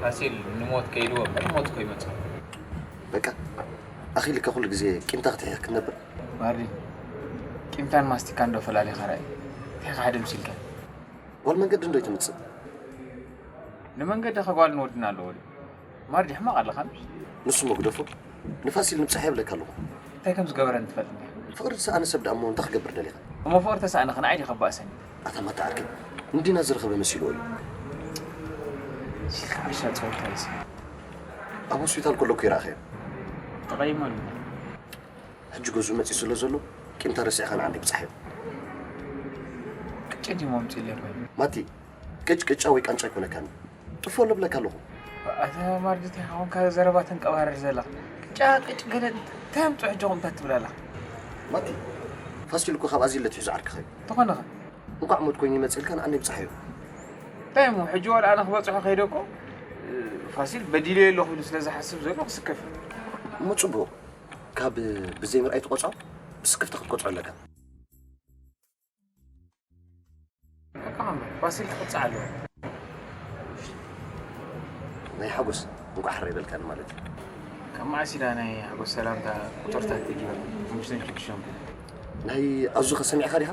ፋሲል ንሞት ከይድዎ እምበር ሞት እኮ ይመጽእ። በቃ ኣኺልካ ኩሉ ግዜ ቂምታ ክትሕያ ክትነብር። ማሪ፣ ቂምታን ማስቲካን ዶ ፈላሊኻ ርኣይ። እንታይ ሓደ ምሲልካ? ጓል መንገዲ እንዶ ትምጽእ። ንመንገዲ ከጓል ንወድና ኣለዎ ድዩ? ማሪ ሕማቕ ኣለኻ። ንሱ መግደፎ ንፋሲል ንብጻሕ የብለካ ኣለኹ። እንታይ ከም ዝገበረኒ ትፈልጥ እንዲኻ? ፍቕሪ ዝሰኣነ ሰብ ደኣ እሞ እንታይ ክገብር ደሊኻ? እሞ ፍቕሪ ተሳእነ ከ ንዓይ ድዩ ከባእሰኒ? ኣታ ማታ ዓርከይ እንዲና ዝረኸበ መሲልዎ እዩ። ሲልካ ዓሻ ጸወታ ይስ ኣብ ሆስፒታል ከለኩ ይረኣኸዮ። ተቐይመሉ። ሕጂ ገዝኡ መጺኡ ስለ ዘሎ ቂምታ ረሲዕካ ንዓንዲ ብጻሕ እዩ። ቅጭ ድዩ መምጽእ ኢለ ኮይኑ? ማቲ ቅጭ ቅጫ ወይ ቃንጫ ኣይኮነካን። ጥፎ ለብለካ ኣለኹ። ኣታ ማርድቲ ሓውንካ ዘረባ ተንቀባረር ዘላ ቅጫ ቅጭ ገለ እንታይ ኣምፅኦ ሕጆኹም እንታይ ትብል ኣላ? ማቲ ፋሲል እኮ ካብ ኣዚለ ትሕዙ ዓርክኸ እዩ። ተኾነኸ? እንቋዕ ሞት ኮይኑ ይመፅልካ ንዓንዲ ብጻሕ እዩ። እንታይ እሞ ሕጂ ዋላ ኣነ ክበፅሖ ከይደ እኮ ፋሲል በዲለዮ ኣለኹ ኢሉ ስለ ዝሓስብ ዘሎ ክስከፍ እዩ። እሞ ጽቡቕ ካብ ብዘይ ምርኣይ ትቆፅዖ ብስክፍታ ክትቆፅዖ ኣለካ። በቃ እምበር ፋሲል ክቕጻዕ ኣለዎ። ናይ ሓጎስ እንቋዕ ሕረ ይበልካኒ ማለት እዩ። ካብ መዓስ ኢዳ ናይ ሓጎስ ሰላምታ ቁፅርታት ትጊበ? ሓሙሽተ ሽዱሽተ ናይ ኣዙኸ ሰሚዕካ ዲኻ?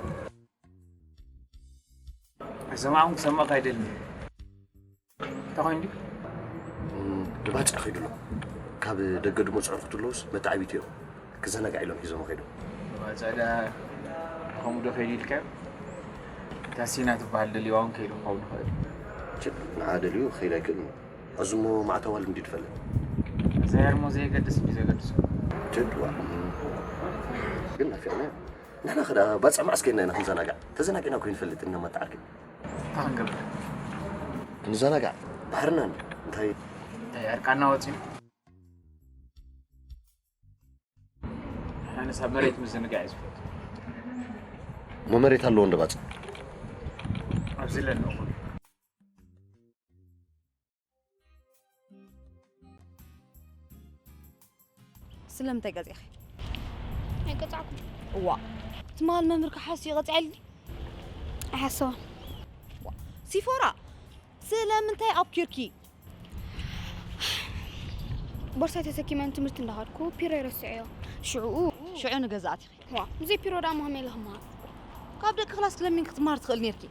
ኣይሰማዕኹም ክሰምዕካ ኣይደልን። እንታይ ኮይኑ ድዩ? እም፣ ድባጫ ኸይዱ ኣሎ። ካብ ደገ ድመፁ ኣዕሩኽቱ ኣለውስ መተዓቢቱ እዮም። ክዘናጋዕ ኢሎም ሒዞሞ ኸይዶም። ባጻ ዳ ከምኡ ዶ ኸይዱ ኢልካዮ? እታ ሲና ትበሃል ደልይዋ እውን ከይዱ ክኸውን ይኽእል። ችድ ንዓ ደልዩ ክኸይድ ኣይክእልን እዩ። ሕዚ እሞ ማዕተዋል እንዲ ድፈልጥ። ዘያርሞ ዘየገድስ እንዲ ዘገድሶ። ችድ ዋ ግን ናፊቕና ኢና። ንሕና ኸዳ ባጻ መዓስ ከይድና ኢና ክንዘናጋዕ? ተዘናጊዕና እኮ ይንፈልጥ ኢና ማታ ዓርኪ። እንታይ ክንገብር? ክንዘናጋዕ ባሕርና እንዲ እንታይ? እንታይ ኣርቃና ወጺና? ኣነስ ኣብ መሬት ምዝንጋዕ እየ ዝፈቱ። እሞ መሬት ኣለዎ እንዶ ባጽ? ኣብዚ ለንኹ። ስለምንታይ ቀጺኺ? ኣይቀጻዕኩን። እዋ ትማል መምህር ክሓስ ይቐጽዐልኒ። ኣይሓሰዋን። ሲፎራ ስለምንታይ ኣብኪርኪ? ቦርሳይ ተሰኪመ ንትምህርቲ እንዳኸድኩ ፒሮ ይረስዐዮ። ሽዑኡ ሽዑ ንገዛእት ኢኺ። ዋ ብዘይ ፒሮ ዳ መሃመ ኢለ ክመሃር። ካብ ደቂ ክላስ ክለሚን ክትመሃር ትኽእል ነርኪ።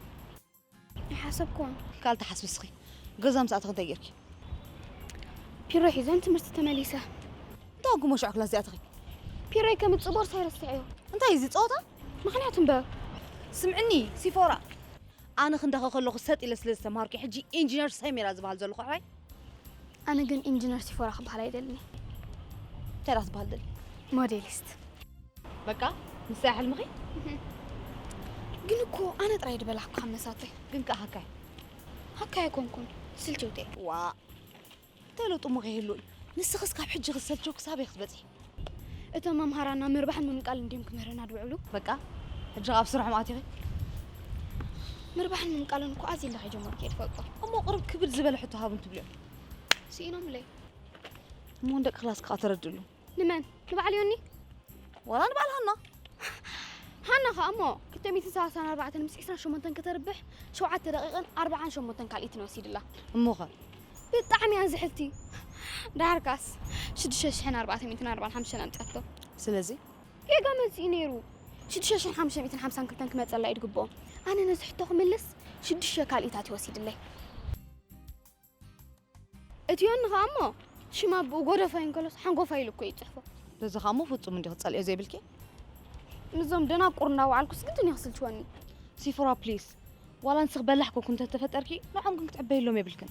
ኣይሓሰብኩን። ካልተሓስቢ እስኺ ገዛ ምስ ኣተኺ እንታይ ጌርኪ? ፒሮ ሒዘ ንትምህርቲ ተመሊሰ። እንታይ ኣጉሞ ሽዑ ክላስ ዚኣተኺ? ፒሮይ ከምጽእ ቦርሳይ ረስዐዮ። እንታይ እዚ ጸወታ? ምኽንያቱ እምበር። ስምዕኒ ሲፎራ፣ ኣነ ክንዳኸ ከለኹ ሰጥ ኢለ ስለ ዝተምሃርኩ ሕጂ ኢንጂነር ሰሜራ ዝበሃል ዘለኹ ኣሕዋይ። ኣነ ግን ኢንጂነር ሲፎራ ክበሃል ኣይደልን እየ። እንታይ ዳ ክትበሃል ደሊ? ሞዴሊስት። በቃ ንሳ ሕልምኺ? ግን እኮ ኣነ ጥራይ ድበላኩ ካብ መሳተይ። ግን ከኣ ሃካይ። ሃካይ ኣይኮንኩን ስልችውቲ እየ። ዋ እንታይ ለውጢ እሞ ከይህሉ እዩ? ንስኽስ ካብ ሕጂ ክሰልችው ክሳበይ ክትበጽሒ? እቶም መምሃራና ምርባሕን ምምቃልን እንድዮም ክምህርና ድውዕሉ። በቃ ሕጂ ኣብ ስርሖም ኣቲኺ? ምርባሕን ምምቃልን እኮ ኣዝየ ኢለ ከይጀመርኩ እየ ድፈልጦ። እሞ ቅርብ ክብድ ዝበለ ሕቶ ሃቡን ትብልዮም? ስኢኖምለይ። እሞ ንደቂ ክላስካ ተረድእሉ። ንመን? ንበዓል ዮኒ? ዋላ ንበዓል ሃና? ሃና ኸኣ እሞ ክልተ ሚእትን ሰላሳን ኣርባዕተን ምስ ዕስራን ሸሞንተን ከተርብሕ ሸውዓተ ደቂቕን ኣርባዓን ሸሞንተን ካልኢትን ወሲድላ። እሞኸ? ብጣዕሚ እያ ዝሕልቲ። ዳርካስ ሽዱሽተ ሽሕን ኣርባዕተ ሚእትን ኣርባዓን ሓሙሽተን ኣምጻቶ። ስለዚ ጌጋ መጺኡ ነይሩ። ሽዱሽተ ሽሕን ሓሙሽተ ሚእትን ሓምሳን ክልተን ክመጸላ እዩ ድግብኦ። ኣነ ነዚ ሕቶ ክምልስ ሽዱሽተ ካልኢታት ይወሲድለይ። እቲ ዮኒ ኸኣ እሞ ሽማ ብኡ ጎደፋይ እንከሎስ ሓንጎፋይ ኢሉ እኮ እዩ ዝጽሕፎ። በዚ ኸኣ እሞ ፍጹም እንዲኺ ክትጸልእዮ ዘይብልኪ። ምስዞም ደናቁር እንዳወዓልኩስ ግድን እዩ ክስልችወኒ። ሲፎራ ፕሊስ፣ ዋላ ንስኺ በላሕ ኮንኩ እንተተፈጠርኪ ንዖም ግን ክትዕበይሎም የብልክን።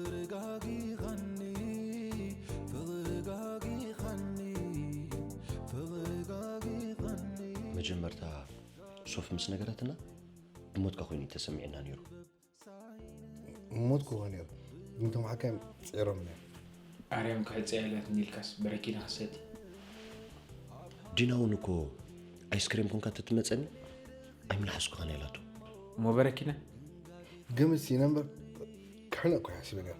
ተረጋጊኻኒ ተረጋጊኻኒ ተረጋጊኻኒ መጀመርታ ሶፍ ምስ ነገረትና ብሞትካ ኮይኑ እዩ ተሰሚዕና ነይሩ። ሞት ክኾን እዮም ግን እቶም ሓካይም ፅዒሮምና እዮም። ኣርያም ክሕጽያ ኢላትኒ ኢልካስ በረኪና ክሰቲ። ዲና እውን እኮ ኣይስክሬም ኮንካ ተትመፀኒ ኣይምልሓስኩኻን ኢላቶ። እሞ በረኪና ግምት ሲነ እምበር ክሕነ እኮ ሓሲበ ነይረ።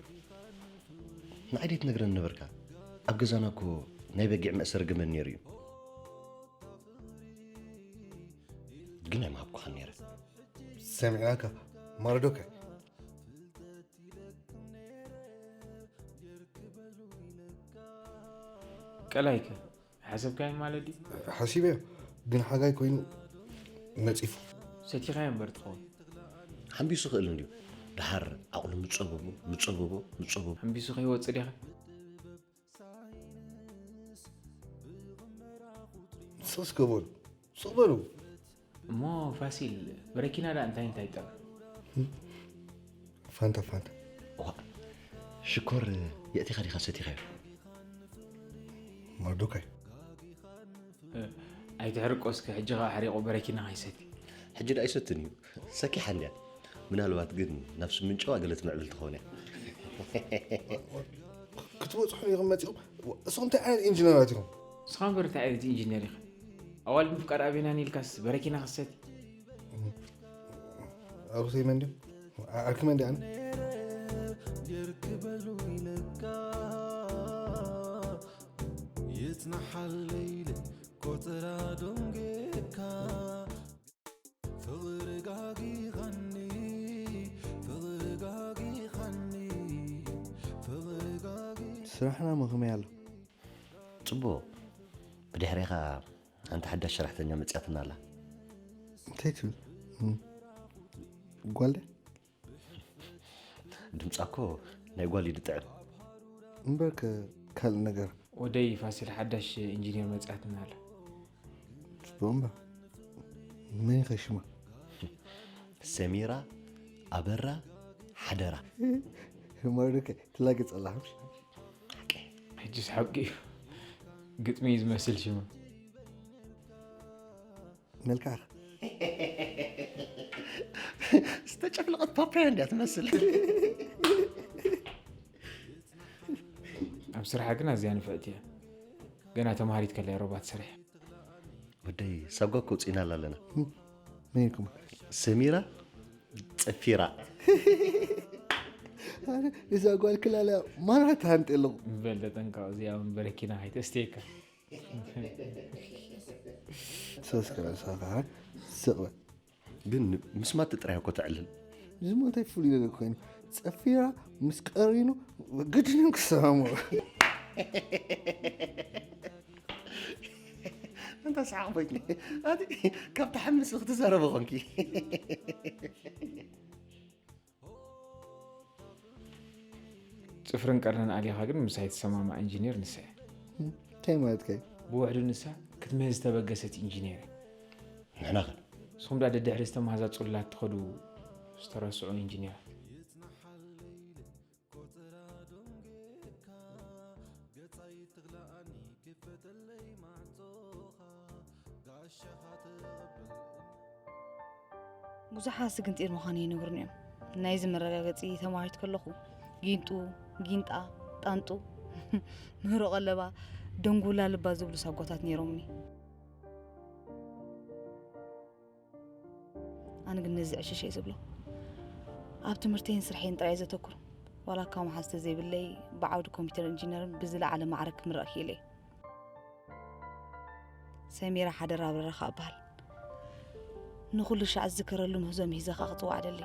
ንዓይ ደይትነግረኒ ነበርካ። ኣብ ገዛና እኮ ናይ በጊዕ መእሰሪ ገመድ ነይሩ እዩ። ግን ኣይምሃብኩኻን ነይረ። ሰሚዕናካ። ማርዶካይ። ቀላይከ ሓሰብካዮ ማለት ድዩ? ሓሲበዮ፣ ግን ሓጋይ ኮይኑ ነፂፉ። ሰቲኻዮ እምበር ትኸውን። ሓንቢሱ ክእል እንድዩ። ድሓር ዓቕሉ ምፀበቦ ምፀበቦ ምፀበቦ። ሓንቢሱ ከይወፅእ ዲኻ? ስቕ እስከ በሉ፣ ስቕ በሉ። እሞ ፋሲል፣ በረኪና ዳ እንታይ እንታይ ጠር? ፋንታ ፋንታ። ዋ፣ ሽኮር የእቲኻ ዲኻ ሰቲኻዮ? ማርዶካይ። ኣይትሕርቆ እስከ፣ ሕጂ ኸዓ ሕሪቑ በረኪና ከይሰቲ። ሕጂ ዳ ኣይሰትን እዩ፣ ሰኪሓ እንድያ። ምናልባት ግን ናብ ስምንጨዋ ገለ ትምዕብል ትኸውን እያ። ክትበፅሑ ኢኹም መፂኹም። እሶም እንታይ ዓይነት ኢንጂነራት ኢኹም? ንስኻ እምበር እንታይ ዓይነት ኢንጂነር ኢኻ? ኣዋልድ ምፍቃር ኣቤናን ኢልካስ በረኪና ክሰቲ? ኣሩተይ መን ድዮም? ዓርኪ መን ድያ? የርክበሉ ኢለካ ይጽናሓለይ ኢለ ቆጽራ ዶንጌካ ፍቕሪ ጋጊኻኒ ፍቕሪ ጋጊኻኒ ፍቕሪ ጋጊ ስራሕና መኸመይ ኣሎ? ጽቡቕ። ብድሕሬኻ ሓንቲ ሓዳሽ ሰራሕተኛ መጽያትና ኣላ። እንታይ ትብል? እም፣ ጓል ድያ? ድምጻ እኮ ናይ ጓል እዩ ድጥዕም። እምበር ከ ካልእ ነገር? ወደይ ፋሲል ሓዳሽ ኢንጂነር መጽያትና ኣላ። ጽቡቕ እምበር። መን ኢኸ ሽማ? ሰሚራ ኣበራ ሓደራ። ማርዶካይ ትላገጽ ኣላ። ሕጂ ሓቂ እዩ። ግጥሚ እዩ ዝመስል ሽማ። መልክዓኻ። ዝተጨፍለቐት ፓፓያ እንድያ ትመስል። ኣብ ስራሓ ግን ኣዝያ ንፍዕቲ እያ። ገና ተምሃሪት ከላ እያ ሮባት ሰሪሓ። ወደይ ሳጓ እኮ ውፅኢና ኣላ ኣለና። መን ኢልኩም? ሰሚራ ጸፊራ። ኣነ እዛ ጓል ክላላ ማራ ተሃንጤ ኣለኹ። በል ተጠንቀቕ፣ እዚኣ እውን በረኪና ከይተስትየካ። ሶስከ ሶኻ ስቕ በል። ግን ምስማት ጥራይ እኮ ተዕልል። እዚ ሞ እንታይ ፍሉይ ነገር ኮይኑ? ጸፊራ ምስ ቀሪኑ ግድን እዮም ክሰማምዑ። እንተ ሰሓቕ ኮይኒ ኣቲ ካብ ተሓምስ ክትዛረበ ኾንኪ። ጽፍርን ቀርንን ኣሊኻ ግን ምሳይ ትሰማማዕ ኢንጂነር ንሳ እያ። እንታይ ማለትካ እዩ? ብውሕዱ ንሳ ክትምህዝ ዝተበገሰት ኢንጂነር እያ። ንሕና ኸ? ንስኹም ዳ ደድሕሪ ዝተማህዛ ጽላት ትኸዱ ዝተረስዑ ኢንጂነራት። ብዙሓት ስግንጢር ምዃኑ ይነግሩኒ እዮም። ናይዚ መረጋገፂ ተማሃሪት ከለኹ ጊንጡ፣ ጊንጣ፣ ጣንጡ፣ ምህሮ ቀለባ፣ ደንጉላ ልባ ዝብሉ ሳጓታት ነይሮምኒ። ኣነ ግን ነዚ ዕሽሽ እየ ዝብሎ። ኣብ ትምህርተይን ስርሐይን ጥራይ ዘተኩር። ዋላ እኳ መሓዝ ተዘይብለይ ብዓውዲ ኮምፒውተር ኢንጂነርን ብዝለዓለ ማዕረ ክምረቕ ክኢለ እየ። ሰሚራ ሓደራ ኣብረራ ከኣ እበሃል። ንኹሉ ሻዕ ዝዝከረሉ ምህዞ ምሂዘ ከኣ ክጽዋዕ እደሊ።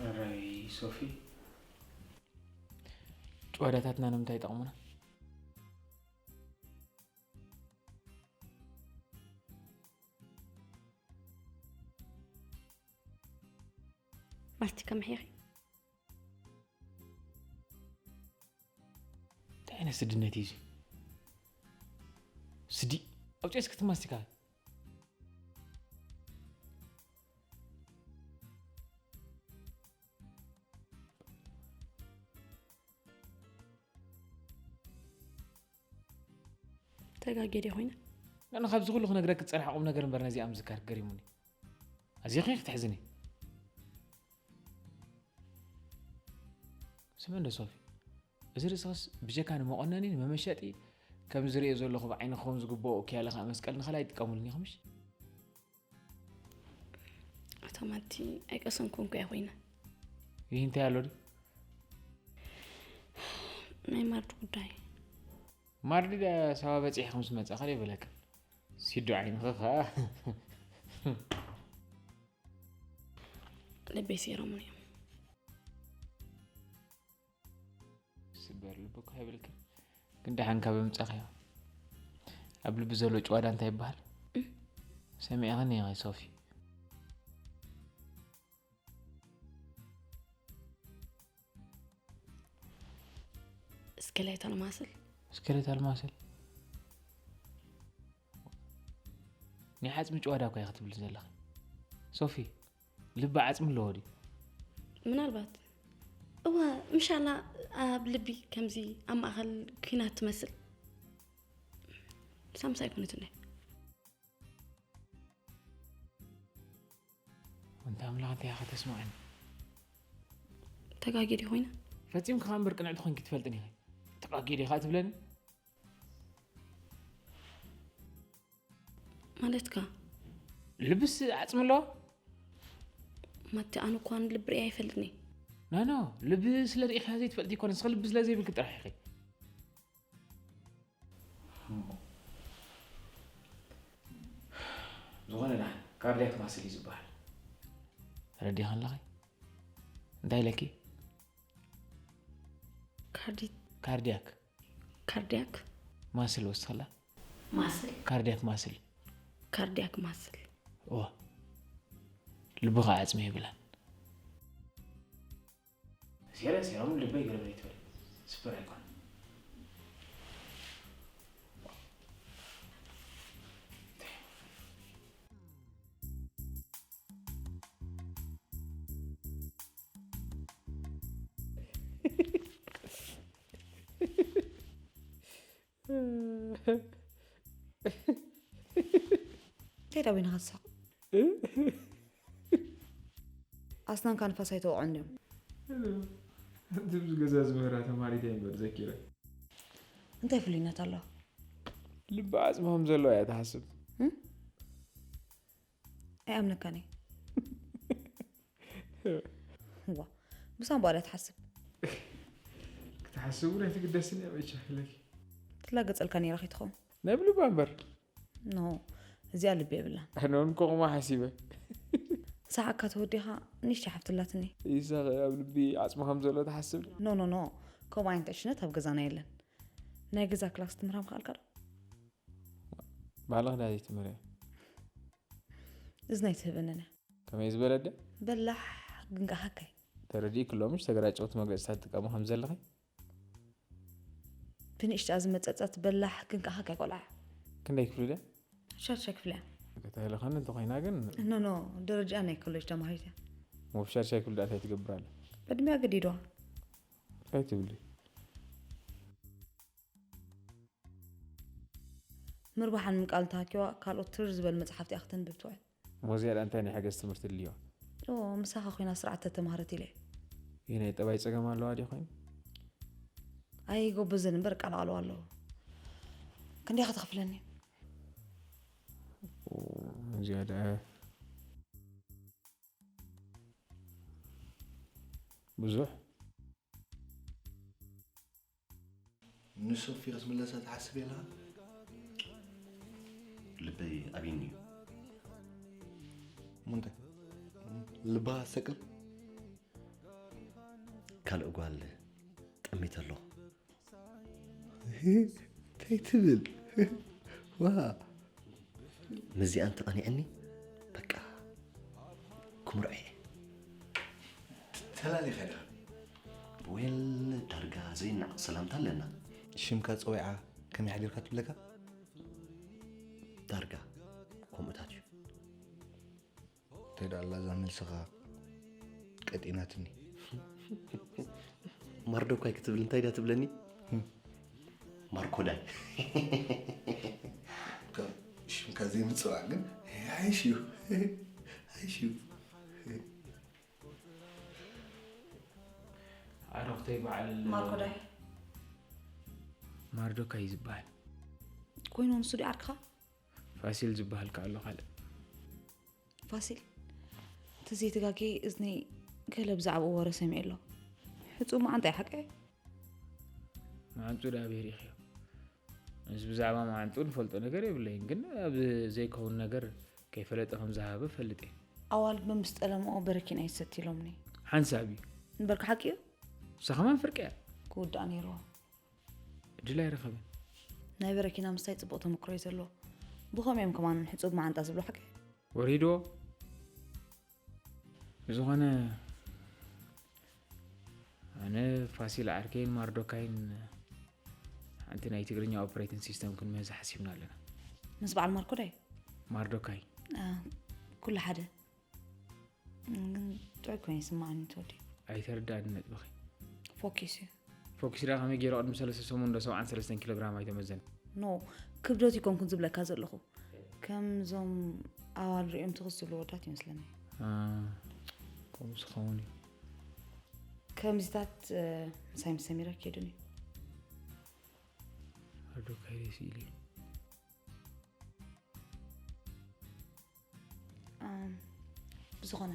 ኣራይ ሶፊ፣ ጭዋዳታትና ንምንታይ ይጠቕሙና? ማስቲካ ምሒኺ። እንታይ ዓይነት ስድነት እዩ እዚ? ስዲ፣ ኣውፅኦ እስኪ እቲ ማስቲካ። ተጋጌ ድየ ኮይነ? ኣነ ካብዚ ኩሉ ክነግረኪ ዝፀንሐ ቁም ነገር እምበር ነዚኣ ምዝካር ገሪሙኒ። ኣዚኺ ክትሕዝኒ። ስሚ እንዶ ሶፊ፣ እዚ ርእስኽስ ብጀካ ንመቆነኒ ንመመሸጢ ከም ዝርእዮ ዘለኹ ብዓይኒ ክኸውን ዝግብኦ ኪያለ ከዓ መስቀል ንኻልኣይ ይጥቀሙልኒ ኢኹምሽ? ማቲ ኣይቀሰንኩን እኮ እያ ኮይና። ይህ እንታይ ኣሎ ድዩ? ናይ ማርዲ ጉዳይ። ማርዲ ደ ሰባ በፂሕ ከም ዝመፀ ከደ ይበለክን። ሲዱ ዓይንኺ ኸዓ ልበይ ሰይሮምን እዮም። ስበር ልቢ እኮ ኣይብልክን። ግን ደሓን ካብ ምጻኽዮ። ኣብ ልቢ ዘሎ ጭዋዳ እንታይ ይበሃል? ሰሚዕኽኒ ኢኺ ሶፊ። እስከ ላይታ ልማስል። እስከ ላይታ ልማስል። ናይ ዓጽሚ ጭዋዳ እኮ ኢኺ ክትብል ዘለኺ ሶፊ። ልቢ ዓጽሚ ኣለዎ ድዩ? ምናልባት እዋ ምሻላ ኣብ ልቢ ከምዚ ኣብ ማእኸል ኲናት ትመስል ሳምሳ ኣይኮነትን ናይ ኣንታ ኣምላኽ እንታይ ኢኻ ተስምዓኒ? ተጋጊዲ ኮይና ፈጺምኪ ኸኣ እምበር ቅንዕቲ ኾንኪ ትፈልጥኒ ኢኺ። ተጋጊዲ ኢኻ ትብለኒ? ማለትካ ልብስ ዓጽሚ ኣለዋ? ማቲ ኣነ እኳ ንልቢ ሪኣ ኣይፈልጥኒ። ኖ ኖ፣ ልቢ ስለ ርኢኻ ዘይትፈልጢ ይኮነ፣ ንስኺ ልቢ ስለ ዘይብልኪ ጥራሕ ኢኺ። ዝኾነ ደሓን ካርዲያክ ማስል እዩ ዝበሃል። ተረዲኻ ኣለኺ? እንታይ ኢለኪ? ካርዲ ካርዲያክ ካርዲያክ ማስል ወስኸላ። ማስል ካርዲያክ ማስል። ካርዲያክ ማስል እዋ፣ ልብኻ ዓጽሚ ይብላን። ሴረ ሴሮም ልበይ ገለመለይ ትበል። ስበር ኣይኮን። እንታይ ዳዊና ክትሳቕ? ኣስናንካ ንፋስ ኣይተወቕዖን ድዮም? ትብዚ ገዛ ዝምህራ ተማሪተ እምበር ዘኪረ። እንታይ ፍሉይነት ኣለዋ? ልቢ ዓጽሚ ከም ዘለዎ እያ ትሓስብ። ኣይኣምነካን እየ። ዋ ብሳንቧ ድያ ትሓስብ? ክትሓስብ እውን ኣይትግደስን እያ በቻ ኢለኪ። ትላገጸልካ ነይራ ከይትኸውን። ናይ ብልባ እምበር። ኖ እዚኣ ልቢ የብላን። ኣነ እውን ከኹማ ሓሲበ። ሰሓቅካ ተወዲኻ ንእሽተይ ሓፍቲ ኣላትኒ። ኢሳቕ ኣብ ልቢ ዓጽሚ ከም ዘሎ ትሓስብ ድያ? ኖ ኖ ኖ ከምኡ ዓይነት ዕሽነት ኣብ ገዛና የለን። ናይ ገዛ ክላስ ትምህራ ምኽኣልካ ዶ? ባዕልኺ ዳ ዘይትምህርዮ? እዝና ኣይትህበንን እያ። ከመይ ዝበለ ኣደ? በላሕ ግን ከኣ ሃካይ። ተረዲእኪ ሎምሽ ተገራጨውቲ መግለጽታት ትጥቀሙ ከም ዘለኺ? ብንእሽታ ዝመጸጸት በላሕ ግን ከኣ ሃካይ ቆልዓ። ክንደይ ክፍሊ ድያ? ሻድሻይ ክፍሊ እያ። ከተህልኸኒ እንተኾይና ግን ኖ ኖ ደረጃኣ ናይ ኮሌጅ ተማሃሪት እያ። ወብ ሻድሻይ ክፍሊ ድኣ እንታይ ትገብር ኣላ? ዕድሚኣ ገዲድዋ። እንታይ ትብሊ? ምርባሕን ምንቃልን ተሃኪዋ ካልኦት ትርር ዝበሉ መጽሓፍቲ እያ ክተንብብ ትውዕል። ሞዝያ ድኣ እንታይ ናይ ሓገዝ ትምህርቲ ድልዋ? ኦ ምሳኻ ኮይና ስርዓት ተተማህረት ኢለ። ይህ ናይ ጠባይ ጸገም ኣለዋ ድዩ ኮይኑ? ኣይጎበዘን እምበር ቃላቕልዋ ኣለዎ። ክንደይ ክትኽፍለኒ? እዚኣ ድኣ ብዙሕ ንሶፊ ክትምለሳ ትሓስብ ኣለኻ? ልበይ ኣብይኒ እዩ። እሞ እንታይ? ልባ ሰቅል ካልእ ጓል ጠሚተ ኣለኹ። እንታይ ትብል? ዋ ምስዚኣ እንተቐኒዐኒ በቃ ክምርዖ እየ። ተላሊኻ ዲኻ? ዌል ዳርጋ ዘይናቕ ሰላምታ ኣለና። ሽምካ ጸዊዓ ከመይ ሓዲርካ ትብለካ? ዳርጋ ከምኡታት እዩ። እንታይ ደኣ ኣላ እዛ መልስኻ ቀጢናትኒ። ማርዶኳይ ክትብል እንታይ ድያ ትብለኒ? ማርኮዳይ። ሽምካ ዘይምፅዋዕ ግን ዓይሽ እዩ። ዓይሽ እዩ። ኣረኽተይ በዓል ማርኮዳይ ማርዶካይ ዝበሃል ኮይኑ ንሱ ዲ ዓርክኻ? ፋሲል ዝበሃል ከ ኣሎ ካልእ? ፋሲል ተዘይተጋግየ እዝነይ ገለ ብዛዕባኡ ወረ ሰሚዐ ኣሎ። ሕጹብ መዓንጣ እዩ ሓቀ? መዓንጡ ዳ ኣበይ ርኢኽዮ? ምስ ብዛዕባ መዓንጡ ንፈልጦ ነገር የብለይን፣ ግን ኣብ ዘይከውን ነገር ከይፈለጠ ከም ዝሃበ ፈልጥ እየ። ኣዋልድ ብምስጠለምኦ በረኪና ይሰት ኢሎምኒ። ሓንሳብ እዩ። እምበርካ ሓቂ እዩ? ንሳ ከማን ፍርቂ እያ። ክውዳእ ነይርዎ። እድል ኣይረኸበን። ናይ በረኪና ምስታይ ጽቡቕ ተመክሮ እዩ ዘለዎ። ብኸም እዮም ከማን ሕጹብ መዓንጣ ዝብሉ ሓቂ? ወሪድዎ። ብዝኾነ ኣነ ፋሲል ዓርከይን ማርዶካይን ሓንቲ ናይ ትግርኛ ኦፕሬቲንግ ሲስተም ክንምህዝ ሓሲብና ኣለና። ምስ በዓል ማርኮ ዳይ? ማርዶካይ። አ፣ ኩሉ ሓደ። ግን ጥዑይ ኮይኑ ይስማዓኒ ተወዲ። ኣይተረዳእኒ ነጥብኺ። ፎኪስ እዩ። ፎኪስ ዳ ከመይ ገይሩ ቅድሚ ሰለስተ ሰሙን ዶ ሰብዓን ሰለስተን ኪሎ ግራም ኣይተመዘን? ኖ ክብደት ይኮንኩን ዝብለካ ዘለኹ። ከምዞም ኣዋል ሪኦም ትኽስ ዝብሉ ወዳት ይመስለኒ። አ፣ ከምኡ ዝኸውን እዩ። ከምዚታት እ፣ ምሳይ ምስ ሰሚረ ከይዱን እዩ። ኣዶ ካይደ ስኢሉ እዩ። ኣም፣ ብዝኾነ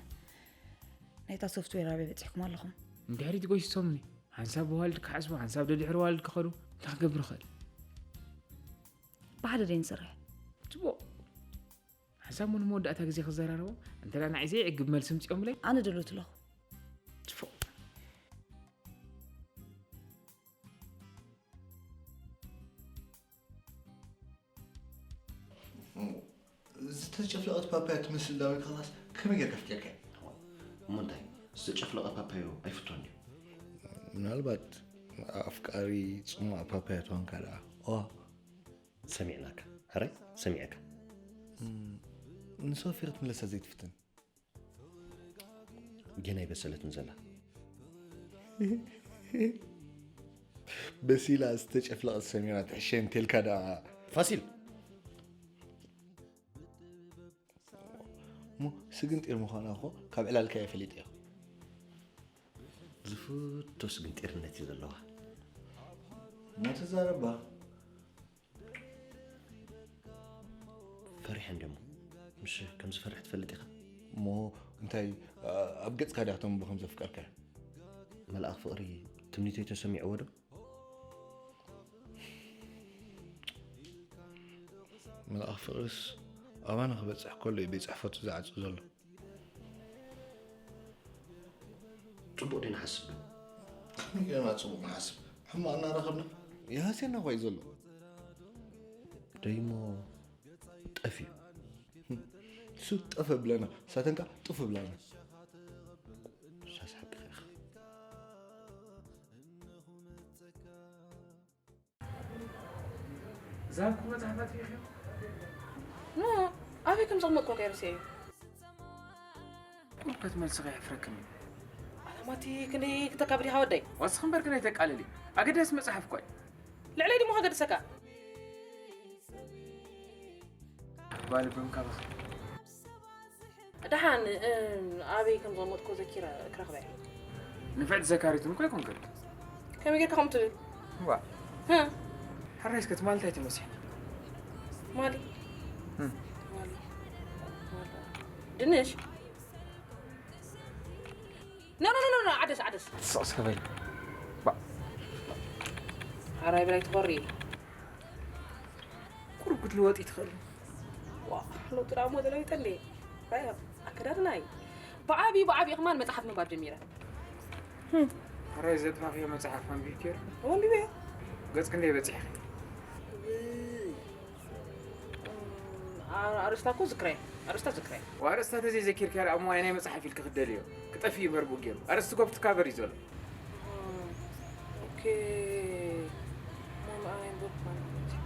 ናይታ ሶፍትዌር ኣበይ በፂሕኩም ኣለኹም? ንድሕሪት ጎይሶምኒ። ሓንሳብ ብዋልድ ክሓስቡ፣ ሓንሳብ ደድሕሪ ዋልድ ክኸዱ። እንታይ ክገብር ይኽእል? ብሓደ ደይ ንሰርሕ። ጽቡቕ። ሓንሳብ ሞ ንመወዳእታ ግዜ ክዘራረቦ፣ እንተ ደኣ ንዓይ ዘይዕግብ መልሲ ምጽኦምለይ። ኣነ ድሉት ኣለኹ። ጽቡቕ። ዝተጨፍለቐት ፓፓያ ትመስል ዳዊት፣ ኸላስ ከመይ ጌርካ ፍጢርካያ? እሞ እንታይ? ዝተጨፍለቐ ፓፓዮ ኣይፍቶን ድዩ? ምናልባት ኣፍቃሪ ጽሟቕ ፓፓያ ትኾንካ ደኣ። ኦ፣ ሰሚዕናካ። ሕራይ ሰሚዐካ። ንሶፊ ክትምለሳ ዘይትፍትን? ጌና ኣይበሰለትን ዘላ። በሲላ ዝተጨፍለቐት ሰሚራ ትሕሸን ቴልካ ደኣ። ፋሲል! እሞ ስግንጢር ምዃና እኮ ካብ ዕላልካ እየ ፈሊጠዮ። ዝፍቶ ስግንጢርነት እዩ ዘለዋ። እሞ ትዛረባ። ፈሪሐ እንዲሞ። ምሽ ከም ዝፈርሕ ትፈልጥ ኢኻ። እሞ እንታይ ኣብ ገጽካ ድያ ክተንብቦ ከም ዘፍቀርካ? መልኣኽ ፍቕሪ ትምኒተይ ተሰሚዕዎ ዶ? መልኣኽ ፍቕርስ ኣባና ክበጽሕ ከሎ እዩ ቤት ጽሕፈቱ ዝዓጹ ዘሎ። ጽቡቕ ዲና ሓስብ ግን? ከመይ ጌርና ጽቡቕ ንሓስብ? ሕማቕ እናረኸብና ይሃስየና እኳ እዩ ዘሎ። ደይሞ ጠፍዩ። እሱ ጠፈ ብለና፣ ሳተንካ ጥፍ ብላና። ሳስ ሓቂ ኢኻ። ዝሃብኩ መጽሓፋት ሪኢኽዮ? ኖ፣ ኣበይ ከም ዘቕመጥኩ ከይረስዐ እዩ። ምልከት መልስኻ የሕፍረክን እዩ። ኣላማቲ ክንደይ ክተካብድ ኢኻ ወደይ? ዋስኽ እምበር ክንደይ ተቃልል እዩ። ኣገዳሲ መጽሓፍ እኳ እዩ። ልዕለይ ድሞ ከገድሰካ? ባል ብምካባኽ ደሓን እ፣ ኣበይ ከም ዘቐመጥኩ ዘኪረ ክረኽበ እየ። ንፍዕቲ ዘካሪትን እኮ ኣይኮንክን። ከመይ ጌርካ ከምኡ ትብል? ዋ ህ፣ ሕራይ እስከ ትማሊ እንታይ ተመሲሕና? ማሊ እም። ማሊ ማሊ። ድንሽ ኖ ኖ ኖ ኖ ዓደስ ዓደስ። ስቕ እስከ በል። ባ ሓራይ ብላይ ትኾሪ። ቁሩብ ክትልወጥ ይትኽእል። ዋ ለውጢ ደኣ እሞ ተለዊጠ እንዴ? ራያ ኣከዳድናይ ብዓብዩ ብዓብዩ ከማን መጽሓፍ ምንባብ ጀሚረ። ሕራይ ዘጥፋኽዮ መጽሓፍ ኣንቢብክዮ ዶ? ኣንቢበዮ። ገጽ ክንደይ በጺሕኺ? ኣርእስታ እኮ ዝክረይ ኣርእስታ ዝክረይ። ወኣርእስታ ተዘይዘኪርክያ ደኣ እሞ ኣየናይ መጽሓፍ ኢልኪ ክትደልዮ? ክጠፍእ እዩ መርብኡ ገይሩ። ኣርእስቲ ጎብትካ በሪ ዘሎ። ኦኬ ማማ ኣየንበብኩ ማለት እዩ።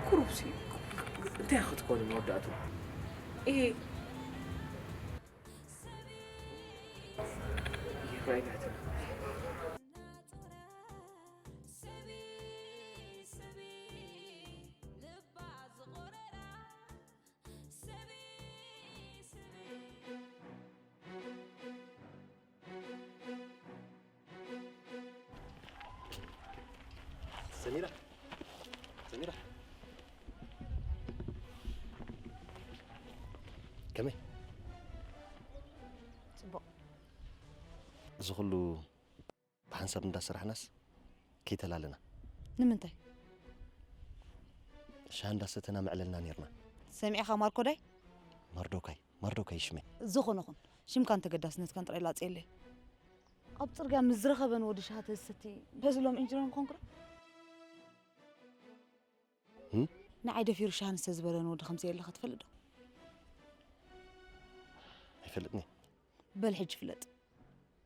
ቁሩብሲ እንታይ ክትኮኒ መወዳእቱ? እሄ ይራይ ናትና ሰሚራ፣ ሰሚራ፣ ከመይ? ጽቡቕ። እዚ ኩሉ ብሓንሳብ እንዳሰራሕናስ ከይተላለና። ንምንታይ? ሻሂ እንዳሰተና መዕለልና ኔርና። ሰሚዕኻ ማርኮዳይ? ማርዶካይ፣ ማርዶካይ ሽመይ። ዝኾነ ኹን፣ ሽምካን ተገዳስነትካን ጥራይ ላጽየለይ። ኣብ ጽርግያ ምስ ዝረኸበን ወዲ ሻሂ ተዝሰቲ በዚ ሎም ኢንጂነር ምኾንኩ ዶ? እም? ንዓይ ደፊሩ ሻሂ ንስተ ዝበለኒ ወዲ ከም ዘየለኻ ትፈልጥ ዶ? ኣይፈልጥን እየ። በል ሕጂ ፍለጥ።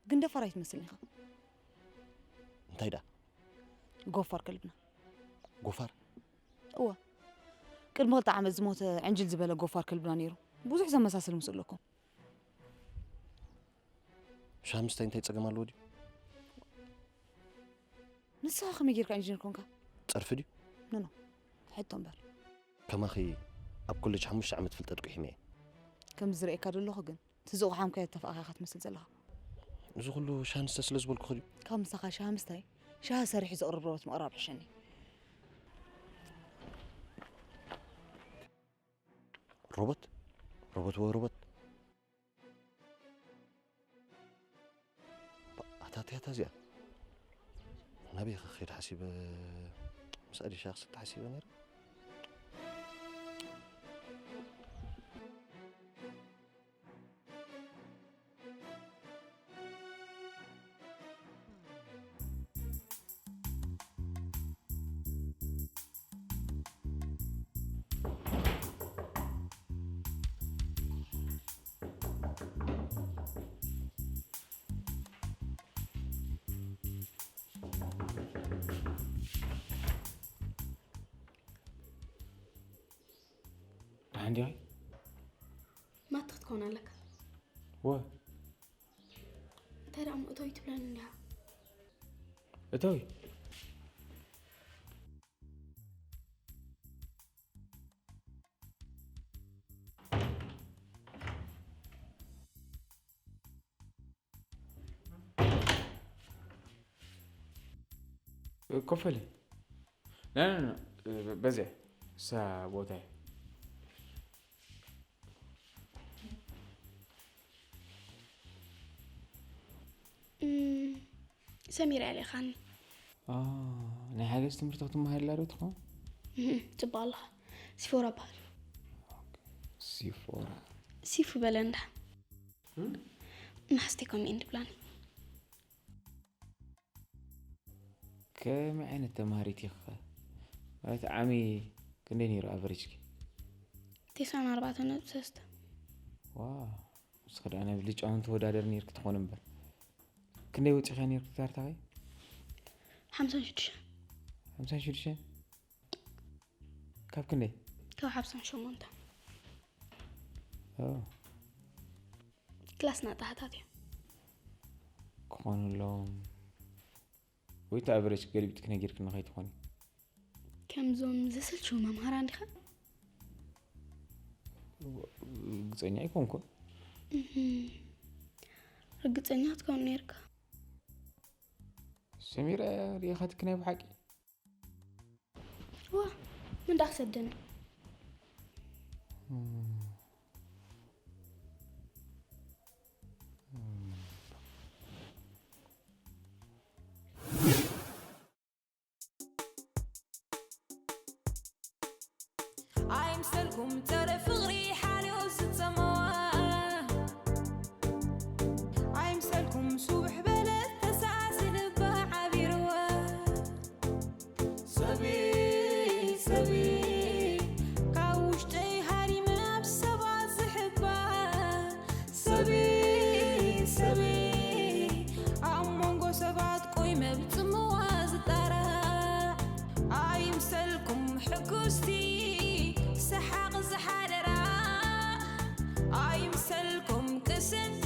ግን ደፋር ኣይትመስልን ኢኻ። እንታይ ደኣ? ጎፋር ከልብና። ጎፋር? እወ። ቅድሚ ክልተ ዓመት ዝሞተ ዕንጅል ዝበለ ጎፋር ከልብና ነይሩ። ብዙሕ ዘመሳስል ምስሉ ኣለኩም። ሻሂ ምስታይ እንታይ ጸገም ኣለዎ ድዩ? ንስኻ ከመይ ጌርካ ኢንጂነር ኮንካ? ጸርፊ ድዩ? ኖ፣ ኖ። ሕቶ እምበር። ከማኺ ኣብ ኮሌጅ ሓሙሽተ ዓመት ፍልጠት ቁሒመ እየ። ከም ዝርእየካ ዘለኹ ግን፣ እቲ ዝቑሓምካዮ እተፋእኻ ኢኻ ትመስል ዘለኻ። እዚ ኩሉ ሻሂ ንስተ ስለ ዝበልኩኺ ድዩ? ካብ ምሳኻ ሻሂ ምስታይ፣ ሻሂ ሰሪሑ ዘቕርብ ሮቦት ምቕራብ ሕሸኒ። ሮቦት? ሮቦት ወይ ሮቦት? ኣታ እቲኣታ እዚኣ ናበይ ክኸይድ ሓሲበ? ምስ ኣዲሻ ክሰቲ ሓሲበ ነይረ። ደሓን ዲኺ? ማትኽ ትኸውን ኣለካ። ወ እንታይ ደኣ እሞ እቶይ ትብለኒ እንዲኻ? እቶይ? ኮፈሊ። ና፣ ና፣ ና፣ በዚያ እሳ ቦታ እያ። እም፣ ሰሚራ እያ ልኢኻኒ። አ፣ ናይ ሓገዝ ትምህርቲ ክትመሃር ኢላ ዶ ትኸውን? እህ፣ ጽቡቕ ኣለኻ። ሲፎራ እበሃል። ኦኬ፣ ሲፎራ። ሲፉ በለ እንዳ። እም? መሓዝተይ ከምኡ እየን ትብላኒ። ከመይ ዓይነት ተምሃሪት ኢኺ ኸ? ማለት ዓሚ ክንደይ ነይሩ ኣቨሬጅኪ? ተስዓን ኣርባዕተን ነጥቢ ሰለስተ። ዋው፣ ንስኺ ደኣ ናይ ብልጫውን ተወዳደር ነይርኪ ትኾኒ እምበር። ክንደይ ወጺኻ ነይርኪ ዳርታኸይ? ሓምሳን ሽዱሽተን። ሓምሳን ሽዱሽተን? ካብ ክንደይ? ካብ ሓምሳን ሸሞንተን። ኦ። ክላስና ጣህታት እዮም። ክኾኑ ኣለዎም። ወይ እቲ ኣቨሬጅ ገልቢጥኪ ነጊርክኒ ከይትኾኒ። ከምዞም ዘሰልችዉ መምሃራን ዲኻ? ርግጸኛ ኣይኮንኩን። እህ፣ ርግጸኛ ክትከውን ነይርካ። ሰሚራ ርኢኻትኪ ናይ ብሓቂ? ዋ፣ ምን ዳ ክሰደኒ? እም። እም። ኣይምሰልኩም ጸረ ፍቕሪ ሓልዮ ዝጸመዋ። ኣይምሰልኩም ሱብሕ በለት ተሳእሲ ልባ ዓቢርዋ። ሰበይ፣ ሰበይ፣ ካብ ውሽጠይ ሃሪመ ኣብ ሰባት ዝሕባእ። ሰበይ፣ ሰበይ፣ ኣብ መንጎ ሰባት ቆይመ ብጽምዋ ዝጣራዕ። ኣይምሰልኩም ሕጉስቲ ሰሓቕ ዝሓደራ። ኣይምሰልኩም ቅስንቲ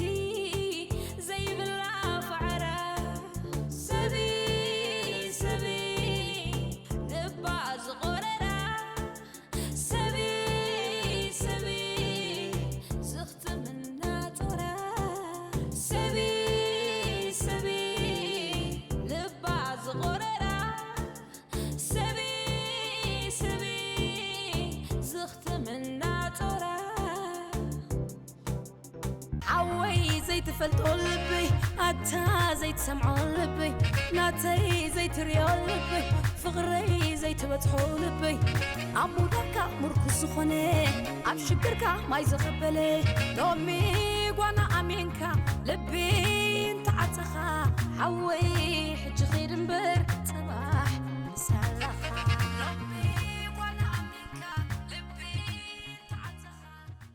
ዘይብላ ፋዕራ። ሰበይ፣ ሰበይ፣ ልባ ዝቖረራ። ሰበይ፣ ሰበይ፣ ዝኽትምና ጾራ። ሰበይ፣ ሰበይ፣ ልባ ዝቖረራ። ትፈልጦ ልበይ ኣታ ዘይትሰምዖ ልበይ ናተይ ዘይትሪኦ ልበይ ፍቕረይ ዘይትበጽሖ ልበይ ኣብ ምውዳቕካ ምርኩስ ዝኾነ ኣብ ሽግርካ ማይ ዘቐበለ ሎሚ ጓና ኣሚንካ ልቢ እንተዓጸኻ ሓወይ ሕጂ